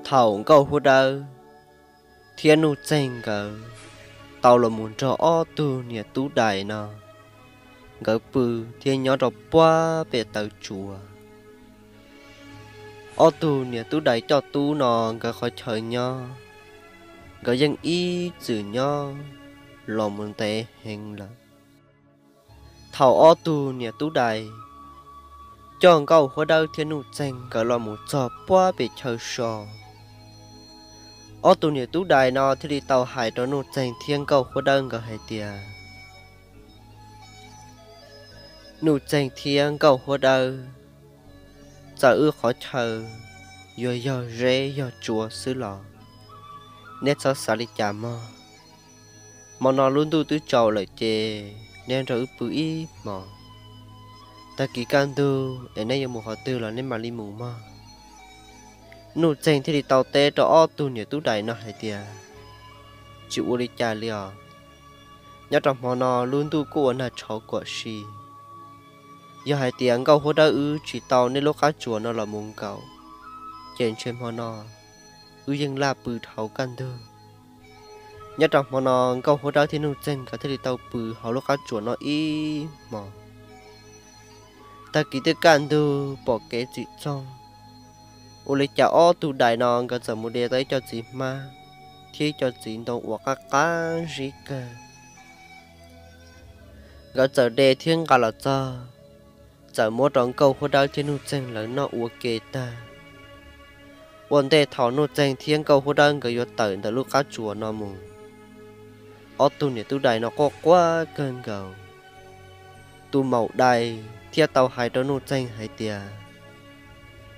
Thaum Nkauj Huab Dawb thiab Nuj Txeeg nkawd tau los mus nrog ob tug niam tub dais no, nkawd pw thiab nyob rau puag pem taw tsuas. Ob tug niam tub dais coj tub no nkawd qhov chaw nyob, nkawd yeej ib txwm nyob los mus ntev heev lawm. Thaum ob tug niam tub dais coj Nkauj Huab Dawb thiab Nuj Txeeg nkawd los mus txog puag pem chaw so, ob tug niam tub dais no thiaj li tau hais rau Nuj Txeeg thiab Nkauj Huab Dawb nkawd hais tias, Nuj Txeeg thiab Nkauj Huab Dawb, txawm wb qhov chaw yuav yog zeb yog tsua xwb los neb txhob xav li cas mog. Hmo no lub ntuj twb tsaus lawm ces neb nrog wb pw ib hmos, tag kis kaj ntug es neb yuav mus qhov twg los neb mam li mus mog. Nuj Txeeg thiaj li tau teb rau ob tug niam tub dais no hais tias, Tsis ua li cas li os. Nyob rau hmo no lub ntuj kuj ua nag tshauv kuam si. Yog hais tias Nkauj Huab Dawb wb tsis tau neb lub qab tsuas no los mus nkaum, ces ntshe hmo no wb yeej laj pw dhau kaj ntug. Nyob rau hmo no Nkauj Huab Dawb thiab Nuj Txeeg nkawd thiaj li tau pw hauv lub qab tsuas no ib hmos. Tag kis twb kaj ntug pom kev tsim txoog, ua li cas ob tug dais no nkawd txawm mus de tau ib co txiv hmab thiab ib co txiv ntoo uas qab qab zib kawg. Nkawd txawm de thiab nqa los txog, txawm muab rau Nkauj Huab Dawb thiab Nuj Txeeg lawv noj ua ke tag. Ua ntej thaum Nuj Txeeg thiab Nkauj Huab Dawb nkawd yuav tawm ntawm lub qab tsuas no mus, ob tug niam tub dais no quaj quaj kawg nkaus. Tus maum dais thiaj tau hais rau Nuj Txeeg hais tias,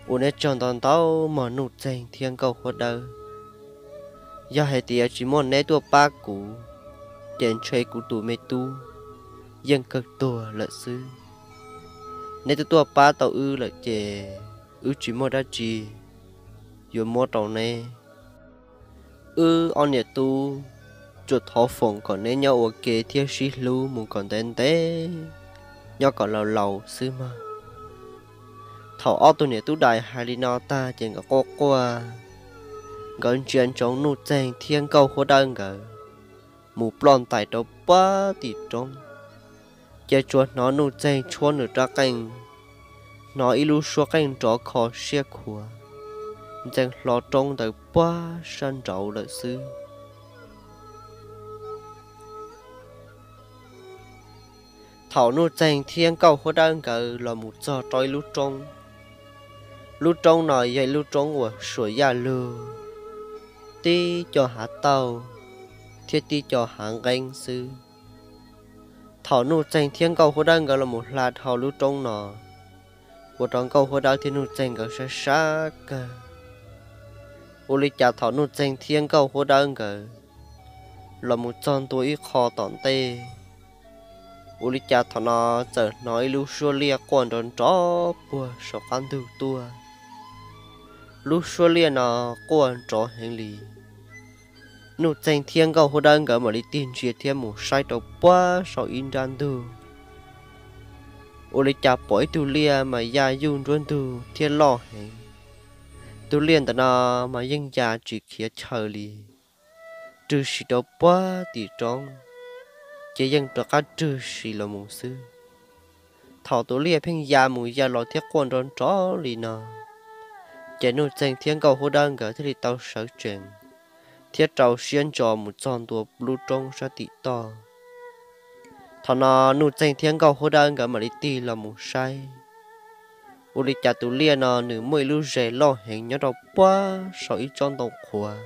Ua neb tsaug ntau ntau mog Nuj Txeeg thiab Nkauj Huab Dawb. Yog hais tias tsis muaj neb tuaj pab kuv, ces ntshe kuv tus me tub yeej kawg tuag lawm xwb. Neb twb tuaj pab tau wb lawm ces wb tsis muaj dab tsi yuav muab rau neb. Wb ob niam tub tsuas thov foom kom neb nyob ua ke thiab sib hlub mus kom ntev ntev, nyob kom laus laus xwb mog. Thaum ob tug niam tub dais hais li no tag ces nkawd quaj quaj, nkawd ntsia ntsoov Nuj Txeeg thiab Nkauj Huab Dawb nkawd mus ploj ntais rau puag tim roob, ces tsuas hnov Nuj Txeeg tshuab nws rab qeej, hnov ib lub suab qeej nrov kho siab khuav ntxeev hlo roob ntawd puag sab nraud lawm xwb. Thaum Nuj Txeeg thiab Nkauj Huab Dawb nkawd los mus txog rau ib lub roob, lub roob no yog ib lub roob uas suam yaj lug, tib co hav tauj thiab tib co hav nqeeb xwb. Thaum Nuj Txeeg thiab Nkauj Huab Dawb nkawd los mus hla dhau lub roob no, ua rau Nkauj Huab Dawb thiab Nuj Txeeg nkawd sab sab kawg. Ua li cas thaum Nuj Txeeg thiab Nkauj Huab Dawb nkawd los mus txog ntua ib qho tom ntej, ua li cas thaum no txawm hnov ib lub suab liaj quaj nrov nrov puag saum qab ntug tuaj. Lub suab liaj no quaj nrov heev li. Nuj Txeeg thiab Nkauj Huab Dawb nkawd mam li tig ntsia thiab mus saib rau puag saum ib nrab ntug. Ua li cas pom ib tug liaj mas ya yuj nruab ntug thiab loj heev. Tus liaj ntawm no mas yeej ya tsis khiav chaw li, rwg sim rau puag tim roob, ces yeej rov qab rwg sim los mus xwb. Thaum tus liaj pheej ya mus ya los thiab quaj nrov nrov li no, ces Nuj Txeeg thiab Nkauj Huab Dawb nkawd thiaj li tau sawv tsees thiab rau siab ntso mus txog ntua lub roob sab tim toj. Thaum no Nuj Txeeg thiab Nkauj Huab Dawb nkawd mam li tig los mus saib, ua li cas tus liaj no nws muaj ib lub zes loj heev nyob rau puag saum ib tsob ntoo qhuav.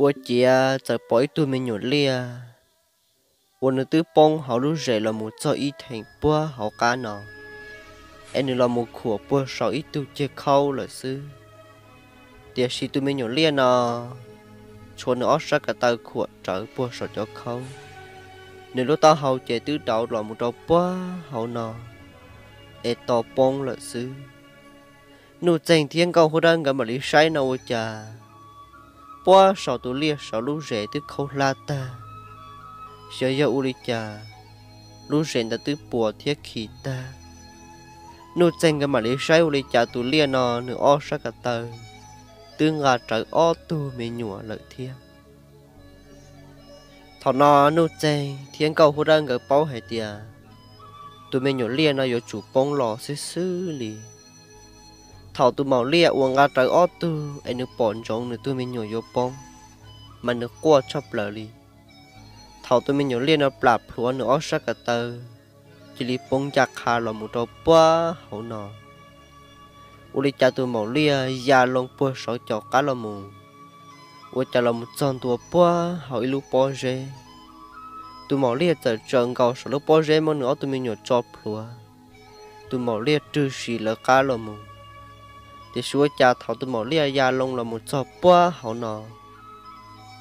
Ua ciav txawm pom ib tug me nyuam liaj uas nws twb poob hauv lub zes los mus txog ib theem puag hauv qab no, es nws los mus khuam puag saum ib tug ceg khaub lawm xwb. Tiam sis tus me nyuam liaj no tshuav nws ob sab ko taw khuam rawv puag saum cov khaub, nws lub taub hau ces twb dauv los mus rau puag hauv no, es to poob lawm xwb. Nuj Txeeg thiab Nkauj Huab Dawb nkawd mam li saib no ua cas puag saum tus liaj saum lub zes twb khaub hlab tag, xyov yog ua li cas lub zes ntawd twb puas thiab khi tag. Nuj Txeeg nkawd mam li saib ua li cas tus liaj no nws ob sab ko taw twb nqa rawv ob tug me nyuam lawm thiab. Thaum no Nuj Txeeg thiab Nkauj Huab Dawb nkawd paub hais tias tus me nyuam liaj no yuav tsum poob los xwb xwb li. Thaum tus maum liaj uas nqa rawv ob tug es nws pom ntsoov nws tus me nyuam yuav poob, mas nws quaj tshaj plaws li. Thaum tus me nyuam liaj no plam plhuav nws ob sab ko taw, cia li poob ncaj qha los mus rau puag hauv no. Ua li cas tus maum liaj ya loo puag saud caum qab los mus, ua cas los mus txog ntua puag hauv ib lub pob zeb. Tus maum liaj txawm tsaws nkaus saum lub pob zeb muab nws ob tug me nyuam tso plhuav. Tus maum liaj rwg sim lawv qab los mus, tiam sis ua cas thaum tus maum liaj ya loo los mus txog puag hauv no,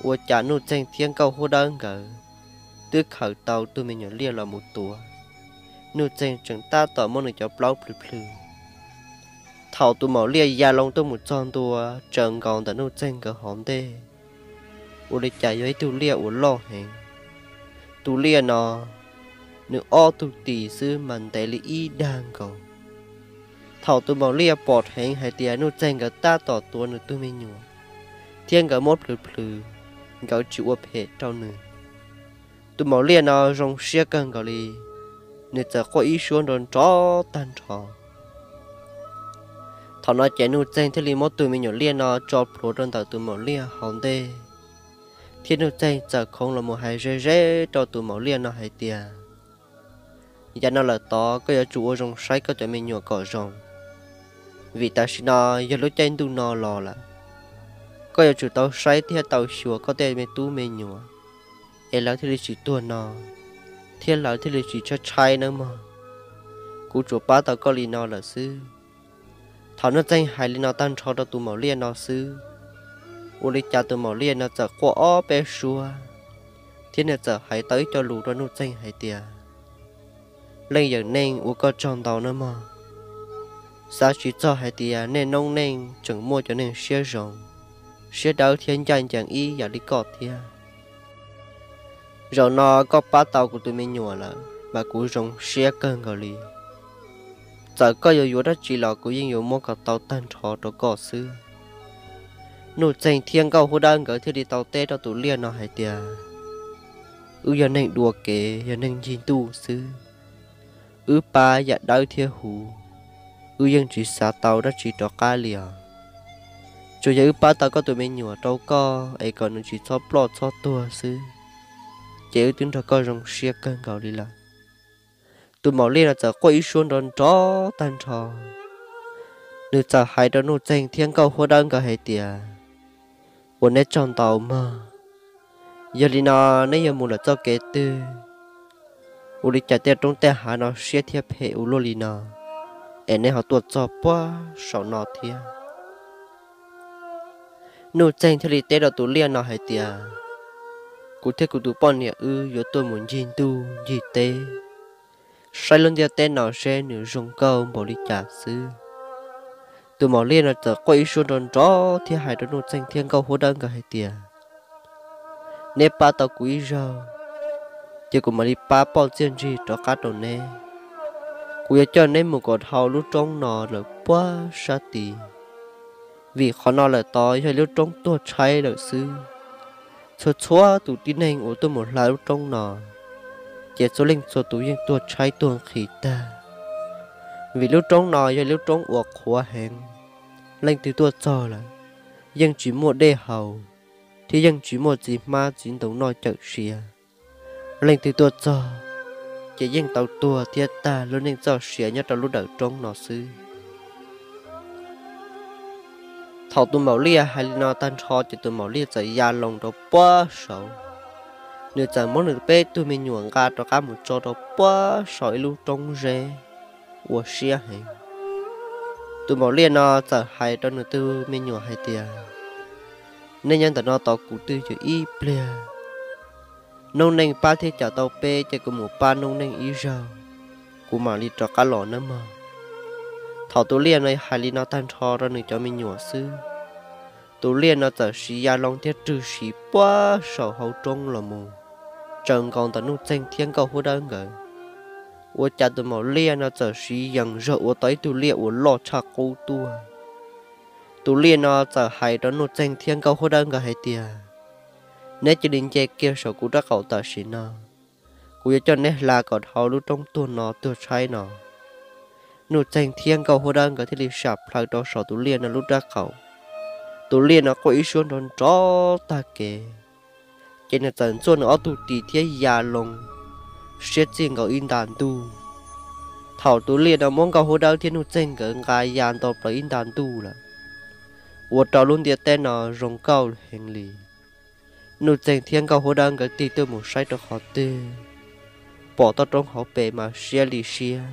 ua cas Nuj Txeeg thiab Nkauj Huab Dawb nkawd twb khaws tau tus me nyuam liaj los mus tuav. Nuj Txeeg tseem tab tom muab nws cov plaub plhws plhws. Thaum tus maum liaj ya loo tuaj mus txog ntua, tsaws nkaus ntawm Nuj Txeeg nkawd hauv ntej, ua li cas yog ib tug liaj uas loj heev. Tus liaj no nws ob tug tis xwb mas ntev li ib dag nkaus. Thaum tus maum liaj pom dheev hais tias Nuj Txeeg nkawd tab tom tuav nws tus me nyuam, thiab nkawd muab plhws plhws, nkawd tsis ua phem rau nws, tus maum liaj no zoo siab kawg nkaus li, nws txawm quaj ib suab nrov nrov tag nrho. Thaum no ces Nuj Txeeg thiaj li muab tus me nyuam liaj no tso plhuav rau ntawm tus maum liaj hauv ntej, thiab Nuj Txeeg txawm khoov los mus hais ze ze rau tus maum liaj no hais tias, yav no lawm tod koj yuav tsum ua zoo saib koj cov me nyuam kom zoo, vim tam sim no yog lub caij ntuj no los lawm, koj yuav tsum tau saib thiab tau xyuas koj tej me tub me nyuam, es lawv thiaj li tsis tuag no, thiab lawv thiaj li tsis tshaib tshaib nawb mog. Kuv tsuas pab tau koj li no lawm xwb. Thaum Nuj Txeeg hais li no tag nrho rau tus maum liaj no xwb, ua li cas tus maum liaj no txawm quaj ob peb suab, thiab nws txawm hais tau ib co lus rau Nuj Txeeg hais tias, leej yawm neej ua koj tsaug ntau nawb mog. Xav tsis txog hais tias nej noob neej tseem muaj cov neeg siab zoo, siab dawb thiab ncaj ncees ib yam li koj thiab. Zaum no koj pab tau kuv tus me nyuam lawm mas kuv zoo siab kawg nkaus li. Txawm koj yuav yuav dab tsi los kuv yeej yuav muab kom tau tag nrho rau koj xwb. Nuj Txeeg thiab Nkauj Huab Dawb nkawd thiaj li tau teb rau tus liaj no hais tias, wb yog neeg dua kev, yog neeg ncig ntuj xwb. Wb pab yam dawb thiab huv, wb yeej tsis xav tau dab tsi rov qab li os. Tsuas yog wb pab tau koj tus me nyuam rau koj es kom nws tsis txhob ploj txhob tuag xwb, ces wb twb nrog koj zoo siab kawg nkaus li lawm. Tus maum liaj no txawm quaj ib suab nrov nrov tag nrho, nws txawm hais rau Nuj Txeeg thiab Nkauj Huab Dawb nkawd hais tias, ua neb tsaug ntau mog. Yog li no neb yuav mus lawm txoj kev twg? Ua li cas tej roob tej hav no siab thiab phem ua luaj li no, es neb ho tuaj txog puag saum no thiab? Nuj Txeeg thiaj li teb rau tus liaj no hais tias, kuv thiab kuv tus poj niam wb yuav tuaj mus ncig ntuj ncig teb, saib lub ntiaj teb no seb nws zoo nkauj npaum li cas xwb. Tus maum liaj no txawm quaj ib suab nrov nrov thiab hais rau Nuj Txeeg thiab Nkauj Huab Dawb nkawd hais tias, neb pab tau kuv ib zaug, ces kuv mam li pab poj txiaj ntsig rov qab rau neb. Kuv yuav coj neb mus kom dhau lub roob no lawm puag sab tid, vim qhov no lawm tod yog lub roob tuag tshaib lawm xwb. Txhua txhua tus tib neeg uas tuaj mus hla lub roob no, ces txhua leej txhua tus yeej tuag tshaib tuag nqhis tag, vim lub roob no yog lub roob uas qhuav heev. Leej twg tuaj txog lawm yeej tsis muaj dej haus, thiab yeej tsis muaj txiv hmab txiv ntoo noj cawm siav. Leej twg tuaj txog ces yeej tau tuag thiab tag lub neej txoj sia nyob rau lub dawm roob no xwb. Thaum tus maum liaj hais li no tag nrho ces tus maum liaj txawm ya loo rau puag saud. Nws txawm muab nws peb tug me nyuam nqa rov qab mus tso rau puag saum ib lub roob zeb uas siab heev. Tus maum liaj no txawm hais rau nws tus me nyuam hais tias, nej nyob ntawm no tos kuv twj ywm ib pliag. Noob neej pab thiab cawm tau peb ces kuv mus pab noob neej ib zaug, kuv mam li rov qab los nawb mog. Thaum tus liaj no hais li no tag nrho rau nws cov me nyuam xwb, tus liaj no txawm siv ya loo thiab rwg siv puag saum hauv roob los mus, tsaws nkaus ntawm Nuj Txeeg thiab Nkauj Huab Dawb nkawd. ua cas tus maum liaj no txawm siv yees zog ua tau ib tug liaj uas loj tshaj qub tuaj. Tus liaj no txawm hais rau Nuj Txeeg thiab Nkauj Huab Dawb nkawd hais tias, neb cia li nce kiag saum kuv rab qaum tam sim no, kuv yuav coj neb hla kom dhau lub roob tuag no tuag tshaib no. Nuj Txeeg thiab Nkauj Huab Dawb nkawd thiaj li sam plhaws rau saum tus liaj no lub rab qaum. Tus liaj no quaj ib suab nrov nrov tag kev, ces nws txawm ntxuaj nws ob tug ris thiab ya loo siab txij nkaus ib nta ntuj. Thaum tus liaj no muab Nkauj Huab Dawb thiab Nuj Txeeg nkawd nqa ya ntau plaws ib nta ntuj lawm, ua rau lub ntiaj teb no zoo nkauj heev li. Nuj Txeeg thiab Nkauj Huab Dawb nkawd tig tuaj mus saib rau qhov twg, pom toj roob hauv pes mas siab li siab,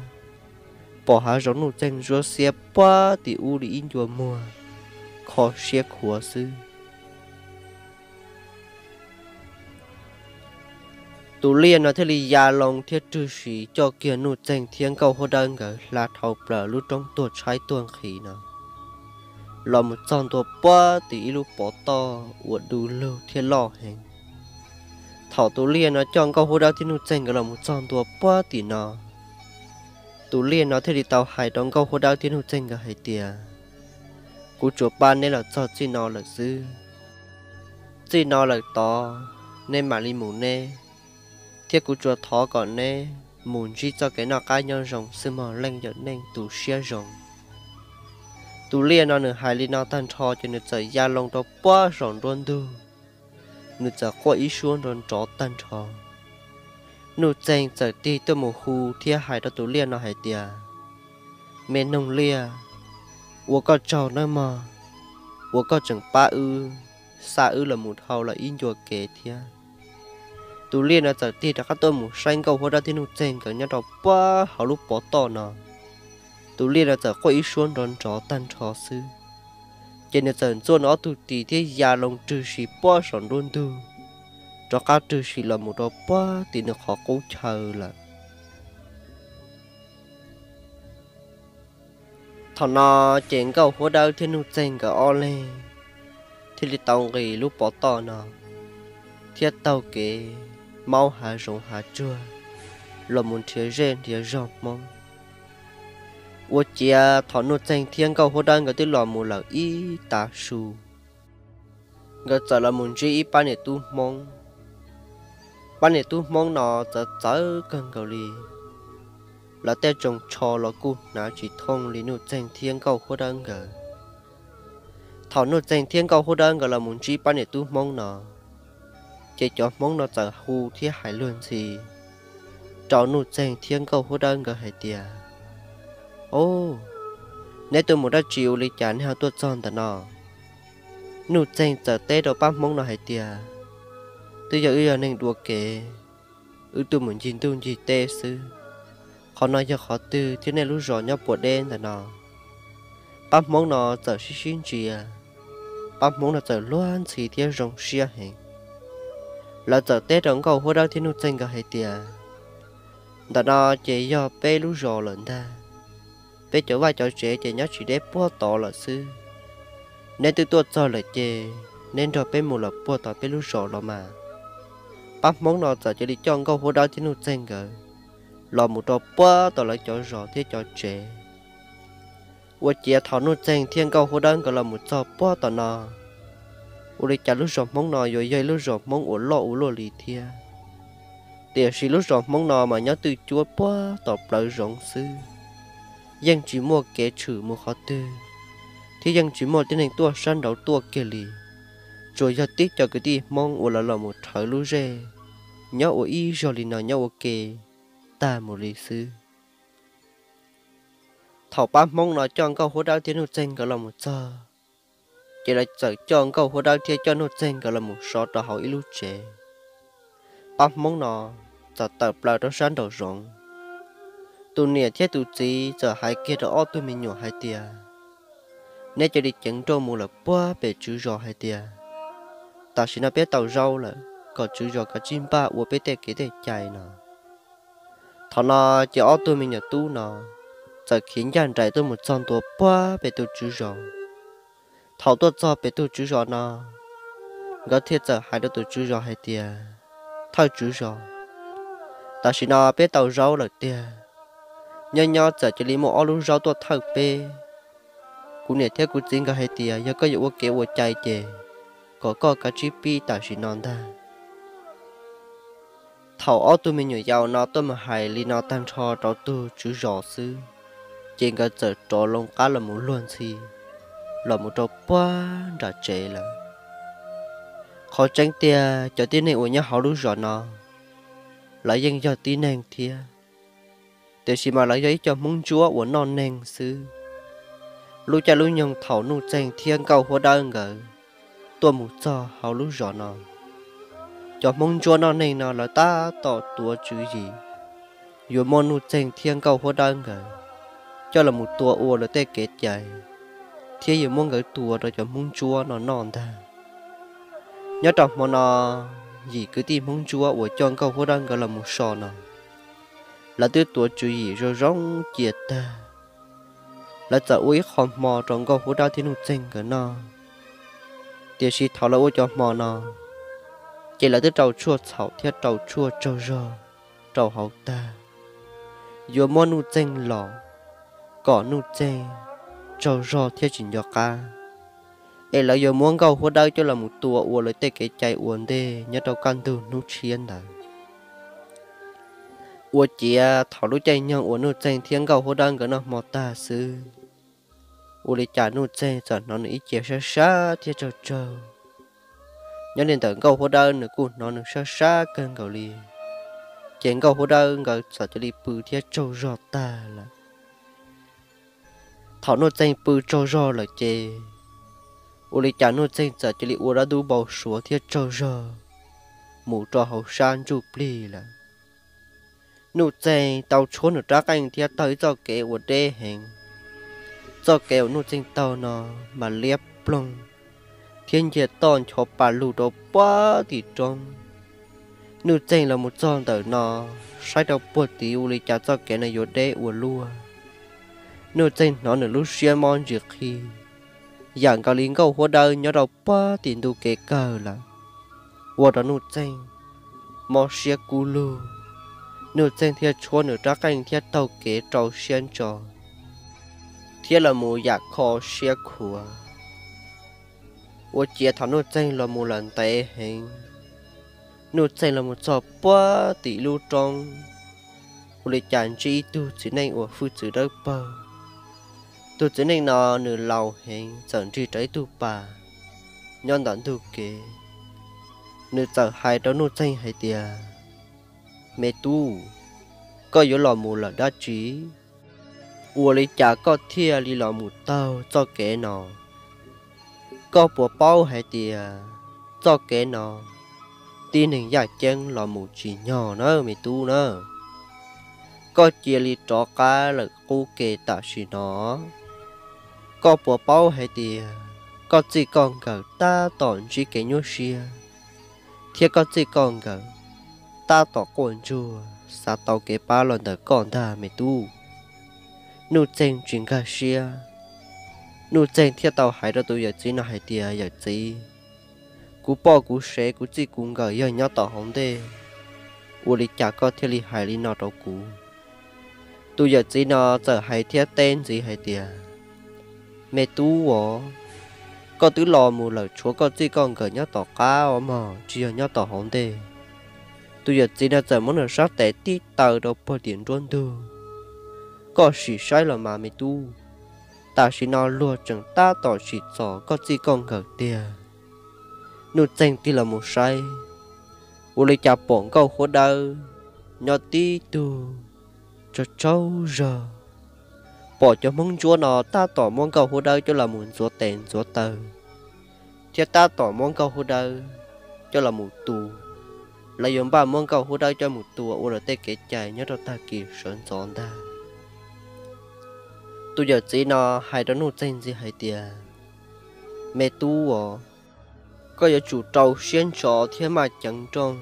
pom hav zoov nuj txeeg ntsuab xiab puag tim ub li ib ncua muag, kho siab khuav xwb. Tus liaj no thiaj li ya loo thiab rwg sis coj kiag Nuj Txeeg thiab Nkauj Huab Dawb nkawd hla dhau plaws lub roob tuag tshaib tuag nqhis no los mus txog ntua puag tim ib lub pov toj uas du lug thiab loj heev. Thaum tus liaj no coj Nkauj Huab Dawb thiab Nuj Txeeg nkawd los mus txog ntua puag tim no, tus liaj no thiaj li tau hais rau Nkauj Huab Dawb thiab Nuj Txeeg nkawd hais tias, kuv tsuas pab neb los txog txij no lawm xwb. Txij no lawm tod, neb mam li mus neb, thiab kuv tsuas thov kom neb mus ntsib txoj kev noj qab nyob zoo xwb mog leej yawm neej tus siab zoo. Tus liaj no nws hais li no tag nrho ces nws txawm ya loo rau puag saum nruab ntug, nws txawm quaj ib suab nrov nrov tag nrho. Nuj Txeeg txawm tig tuaj mus hu thiab hais rau tus liaj no hais tias, me noog liaj, ua koj tsaug nawb mog, uas koj tseem pab wb, xa wb los mus dhau lawm ib ncua kev thiab. Tus liaj no txawm tig rov qab tuaj mus saib Nkauj Huab Dawb thiab Nuj Txeeg nkawd nyob rau puag hauv lub pov toj no. Tus liaj no txawm quaj ib suab nrov nrov tag nrho xwb, ces nws txawm ntxuaj nws ob tug ris thiab ya loo rwg sis puag saum nruab ntug, rov qab rwg sis los mus rau puag tim nws qhov qub chaw lawm. Thaum no ces Nkauj Huab Dawb thiab Nuj Txeeg nkawd ob leeg thiaj li tau nqis lub pov toj no thiab taug kev maub hav zoov hav tsuag los mus nrhiav zej nrhiav zog Hmoob. Ua ciav thaum Nuj Txeeg thiab Nkauj Huab Dawb nkawd twb los mus lawm ib tav su, nkawd txawm los mus ntsib ib pab niam tub Hmoob. Pab niam tub Hmoob no txawv txawv kawg nkaus li, lawv tej tsoos tsho los kuj hnav tsis thooj li Nuj Txeeg thiab Nkauj Huab Dawb nkawd. Thaum Nuj Txeeg thiab Nkauj Huab Dawb nkawd los mus ntsib pab niam tub Hmoob no, ces cov Hmoob no txawm hu thiab hais luag ntxhi rau Nuj Txeeg thiab Nkauj Huab Dawb nkawd hais tias, o, neb tuaj mus dab tsi ua li cas neb ho tuaj txog ntawm no? Nuj Txeeg txawm teb rau pab Hmoob no hais tias, twb yog wb yog neeg dua kev, wb tuaj mus ncig ntuj ncig teb xwb. Qhov no yog qhov twg thiab nej lub zos nyob puas deb ntawm no? Pab Hmoob no txawm sib sib ntsia, pab Hmoob no txawm luag ntxhi thiab zoo siab heev. Lawv txawm teb rau Nkauj Huab Dawb thiab Nuj Txeeg nkawd hais tias, ntawm no ces yog peb lub zos lawm ntag. Peb cov vaj cov tsev ces nyob tsis deb puag tod lawm xwb. Neb twb tuaj txog lawm ces neb nrog peb mus lawm puag tom peb lub zos los mas. Pab Hmoob no txawm cia li coj Nkauj Huab Dawb thiab Nuj Txeeg nkawd los mus rau puag tom lawv cov zos thiab cov tsev. Ua ciav thaum Nuj Txeeg thiab Nkauj Huab Dawb nkawd los mus txog puag tom no, ua li cas lub zos Hmoob no yuav yog ib lub zos Hmoob uas loj ua luaj li thiab. Tiam sis lub zos Hmoob no mas nyob twj cuab puag tom plawv zoov xwb, yeej tsis muaj kev tshwm mus qhov twg, thiab yeej tsis muaj tib neeg tuaj sab nraud tuaj kiag li. Tsuas yog tib co kwv tij Hmoob uas lawv los mus rhawv lub zej nyob ua ib zog li no nyob ua ke tag mus li xwb. Thaum pab Hmoob no coj Nkauj Huab Dawb thiab Nuj Txeeg nkawd los mus txog, ces lawv txawm coj Nkauj Huab Dawb thiab coj Nuj Txeeg nkawd los mus so rau hauv ib lub tsev. Pab Hmoob no txawm tawm plaws rau sab nraum zoov. Tus niam thiab tus txiv txawm hais kiag rau ob tug me nyuam hais tias, neb cia li ceev nrooj mus lawm puag pem tswv zos hais tias, tam sim no peb tau zaub lawm, kom tswv zos kav tsij npaj ua peb tej kev tej cai no. Thaum no ces ob tug me nyuam tub no txawm khiav ncaj nraim tuaj mus txog ntua puag pem tus tswv zos. Thaum tuaj txog pem tus tswv zos no, nkawd thiaj txawm hais rau tus tswv zos hais tias, thawj tswv zos, tam sim no peb tau zaub lawm tiag, Nyob nyob txawm cia li muaj ob lub zaub tuaj thawj peb. Kuv niam thiab kuv txiv nkawd hais tias yog koj yuav ua kev ua cai ces kom koj kav tsij pib tam sim no ntag. Thaum ob tug me nyuam yaus no tuaj mus hais li no tag nrho rau tug tswv zos xwb, ces nkawd txawm rov loo qab los mus luag ntxhi los mus rau puag nram tsev lawm. Qhov tseeb tiag cov tib neeg uas nyob hauv lub zos no, lawv yeej yog tib neeg thiab, tiam sis mas lawv yog ib co Hmoob Ntsuab uas noj neeg xwb. Lub caij lub nyoog thaum Nuj Txeeg thiab Nkauj Huab Dawb nkawd tuaj mus txog hauv lub zos no, cov Hmoob Ntsuab noj neeg no lawv tab tom tuav tswv yim yuav muab Nuj Txeeg thiab Nkauj Huab Dawb nkawd coj los mus tua ua lawv tej kev cai, thiab yuav muab nkawd tua rau cov Hmoob Ntsuab no noj ntag. Nyob rau hmo no, yim kwv tij Hmoob Ntsuab uas coj Nkauj Huab Dawb nkawd los mus so no, lawv twb tuav tswv yim zoo zoo cia tag. Lawv txawm ua ib qho hmo rau Nkauj Huab Dawb thiab Nuj Txeeg nkawd noj. Tiam sis thaum lawv ua cov hmo no, ces lawv twb rau tshuaj txhaum thiab rau tshuaj tsaug zog rau hauv tag, yuav muab Nuj Txeeg los kom Nuj Txeeg tsaug zog thiab tsis nco qab. Es lawv yuav muab Nkauj Huab Dawb coj los mus tua ua lawv tej kev cai ua ntej nyob rau kaj ntug hnub tshiab ntawd. Ua ciav thaum lub caij nyoog uas Nuj Txeeg thiab Nkauj Huab Dawb nkawd noj hmo tag xwb, ua li cas Nuj Txeeg txawm hnov nws ib ce sab sab thiab tsaug tsaug. Nyob li ntawm Nkauj Huab Dawb nws kuj hnov nws sab sab kawg nkaus li, ces Nkauj Huab Dawb nkawd txawm cia li pw thiab tsaug zog tag lawm. Thaum Nuj Txeeg pw tsaug zog lawm ces, ua li cas Nuj Txeeg txawm cia li ua dab ntub npau suav thiab tsaug zog mus rau hauv sab ntsuj plig lawm. Nuj Txeeg tau tshuab nws rab qeej thiab taug ib txoj kev uas deb heev. Txoj kev uas Nuj Txeeg taug no mas liab ploog thiab ncia toj nchov pas lug rau puag tim roob. Nuj Txeeg los mus txog ntawm no, saib rau puag tim ua li cas txoj kev no yuav deb ua luaj. Nuj Txeeg hnov nws lub siab mob ntsis qhi, yam nkaus li Nkauj Huab Dawb nyob rau puag tim ntu kev kawg lawm, ua rau Nuj Txeeg mob siab kub lug. Nuj Txeeg thiaj tshuab nws rab qeej thiab taug kev rau siab ntso thiab los mus yam kho siab khuav. Ua ciav thaum Nuj Txeeg los mus lawm ntev heev, Nuj Txeeg los mus txog puag tim lub roob, ua li cas ntsib ib tug txiv neej uas hwj txwv dawb paug. Tus txiv neej no nws laus heev txawm nrig rawv ib tug pas nyob ntawm ntug kev. Nws txawm hais rau Nuj Txeeg hais tias, Me tub, koj yuav los mus lawm dab tsi? Ua li cas koj thiaj li los mus taug txoj kev no? Koj puas paub hais tias txoj kev no tib neeg yaj ceeb los mus tsis nyog na me tub na. Koj cia li rov qab lawm qub ke tam sim no. Koj puas paub hais tias koj txij koj nkawm tab tom ntsib kev nyuaj siab, thiab koj txij koj nkawm tab tom quaj ntsuag xav tau kev pab los ntawm koj ntag me tub. Nuj Txeeg tsis nkag siab, Nuj Txeeg thiaj tau hais rau tus yawm txiv no hais tias, Yawm txiv, kuv poj kuv sev kuv txij kuv nkawm yog nyob tom hauv ntej, ua li cas koj thiaj li hais li no rau kuv? Tus yawm txiv no txawm hais thiab teb ntxiv hais tias, Me tub os, koj twb los mus lawm tshuav koj txij koj nkawm nyob tom qab os mog, tsis yog nyob tom hauv ntej. Tus yawm txiv no txawm muab nws sab tes tib taw rau puag tim nruab ntug, Koj sim saib los mas me tub, tam sim no luag tseem tab tom tsim txom koj txij koj nkawm tiag. Nuj Txeeg tig los mus saib, ua li cas pom Nkauj Huab Dawb nyob tib tug tsaug tsaug zog. Pom cov Hmoob Ntsuab no tab tom muab Nkauj Huab Dawb coj los mus ntxuav tes ntxuav taw, thiab tab tom muab Nkauj Huab Dawb coj los mus tua. Lawv yuav npaj muab Nkauj Huab Dawb coj mus tua ua lawv tej kev cai nyob rau tag kis sawv ntxov ntag. Tus yawm txiv no hais rau Nuj Txeeg ntxiv hais tias, Me tub os, koj yuav tsum rau siab ntso thiab maj ceev nrooj,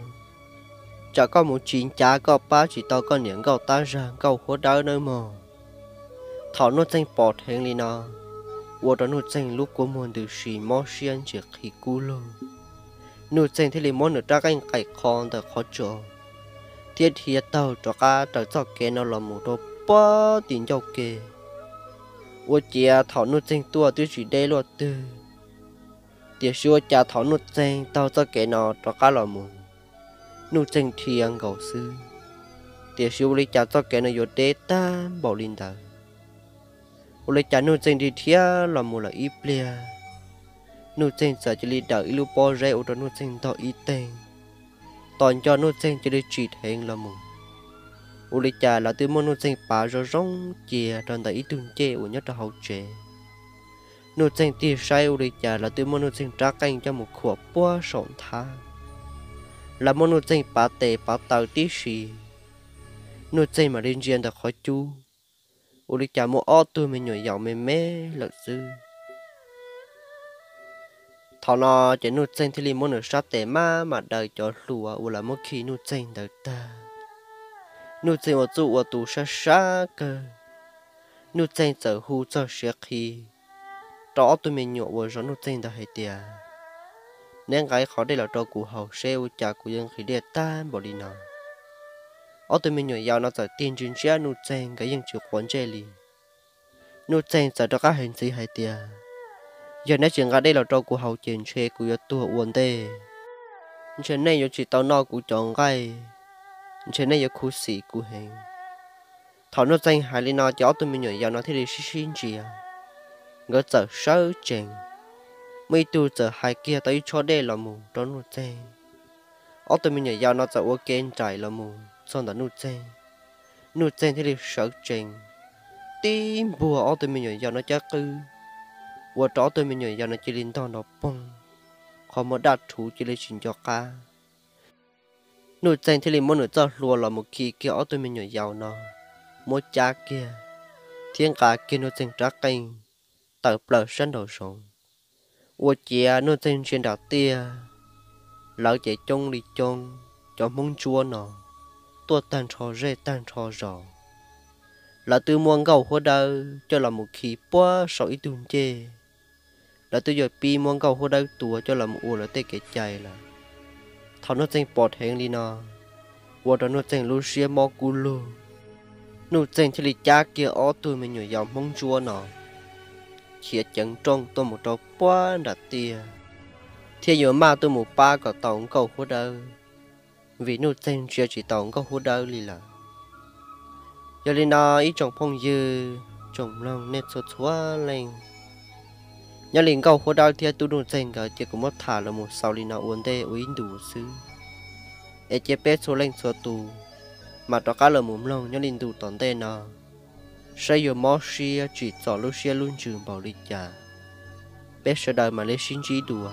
tsam koj mus tsis ncav koj pab tsis tau koj niam Nkauj Tab Zag Nkauj Huab Dawb nawb mog. Thaum Nuj Txeeg pom dheev li no, ua rau Nuj Txeeg lub kua muag ntws si mob siab ntsis qhi kub lug. Nuj Txeeg thiaj li muab nws rab qeej qaim qho ntawm qhov tsos, thiab dhia taug rov qab raws txoj kev no los mus rau puag tim ncauj ke. Ua ciav thaum Nuj Txeeg tuaj twb tsis deb luaj twg, tiam sis ua cas thaum Nuj Txeeg taug txoj kev no rov qab los mus, Nuj Txeeg dhia nkaus xwb, tiam sis ua li cas txoj kev no yuav deb tag npaum li ntawd. Ua li cas Nuj Txeeg dhia dhia los mus lawm ib pliag, Nuj Txeeg txawm cia li dawm ib lub pob zeb ua rau Nuj Txeeg ntog ib teeg, tos nco Nuj Txeeg cia li tsim dheev los mus. Ua li cas lawv twb muab Nuj Txeeg pav zoo zoo cia rau ntawm ib tug ncej uas nyob rau hauv tsev. Nuj Txeeg tig saib ua li cas lawv twb muab Nuj Txeeg rab qeej coj mus khuam puag saum nthab. Lawv muab Nuj Txeeg pav tes pav taw tib si, Nuj Txeeg mam li ntsia ntawm qhov cub, ua li cas muaj ob tug me nyuam yaus me me lawm xwb. Thaum no ces Nuj Txeeg thiaj li muab nws sab tes maj mam daws cov hlua uas lawv muab khi Nuj Txeeg ntawd tag. Nuj Txeeg ua txuj ua tus sab sab kawg, Nuj Txeeg txawm hu txog siav qhi rau ob tug me nyuam uas zov Nuj Txeeg ntawd hais tias, neb nqa qhov dej los rau kuv haus seb ua cas kuv yuav nqhis dej tag npaum li no. Ob tug me nyuam yaus no txawm tig ntsia ntsia Nuj Txeeg, nkawd yeej tsis quav ntsej li. Nuj Txeeg txawm rov qab hais ntxiv hais tias, yog neb tsis nqa dej los rau kuv haus ces ntshe kuv yuav tuag ua ntej, ntshe nej yuav tsis tau noj kuv cov nqaij, ntshe nej yuav khuv xim kuv heev. Thaum Nuj Txeeg hais li no ces ob tug me nyuam yaus no thiaj li sib sib ntsia, nkawd txawm sawv tsees, muaj ib tug txawm hais kiag tau ib tshob dej los mus rau Nuj Txeeg. Ob tug me nyuam yaus no txawm ua ke nraim los mus txog ntawm Nuj Txeeg. Nuj Txeeg thiaj li sawv tsees tib npuag ob tug me nyuam yaus no caj qwb, ua rau ob tug me nyuam yaus no cia li ntog nrov poog, qhov muag daj rhuv cia li tsis nco qab. Nuj Txeeg thiaj li muab nws txoj hlua los mus khi kiag ob tug me nyuam yaus no, muab cab kiag, thiab nqa kiag Nuj Txeeg rab qeej tawm plaws sab nraum zoov. Ua ciav Nuj Txeeg ntsia nram tiaj, lawv ces coob li coob, cov Hmoob Ntsuab no tuaj tag nrho zej tag nrho zos. Lawv twb muab nkauj huab dawb coj los mus khi puag saum ib tug ncej, lawv twb yuav pib muab nkauj huab dawb tua coj los mus ua lawv tej kev cai lawm. Thaum Nuj Txeeg pom dheev li no, ua rau Nuj Txeeg lub siab mob kub lug. Nuj Txeeg thiaj li cab kiag ob tug me nyuam yaus Hmoob Ntsuab no khiav ceev rooj tuaj mus rau puag nram tiaj, thiab yuav maj tuaj mus pab kom tau nkauj huab dawb, vim Nuj Txeeg ntsia tsis taus nkauj huab dawb li lawm. Yog li no ib tsoom phooj ywg, tsoom mloog nej txhua txhua leej, nyob li nkauj huab dawb thiab tub Nuj Txeeg nkawd ces kuv muab tham los mus xaus li no ua ntej ua ib ntus xwb, es cia peb txhua leej txhua tus mam rov qab los mus mloog nyob li ntu tom ntej no, saib yuav mob siab tsim txom lub siab lub ntsws npaum li cas, peb sawv daws mam li sib ntsib dua.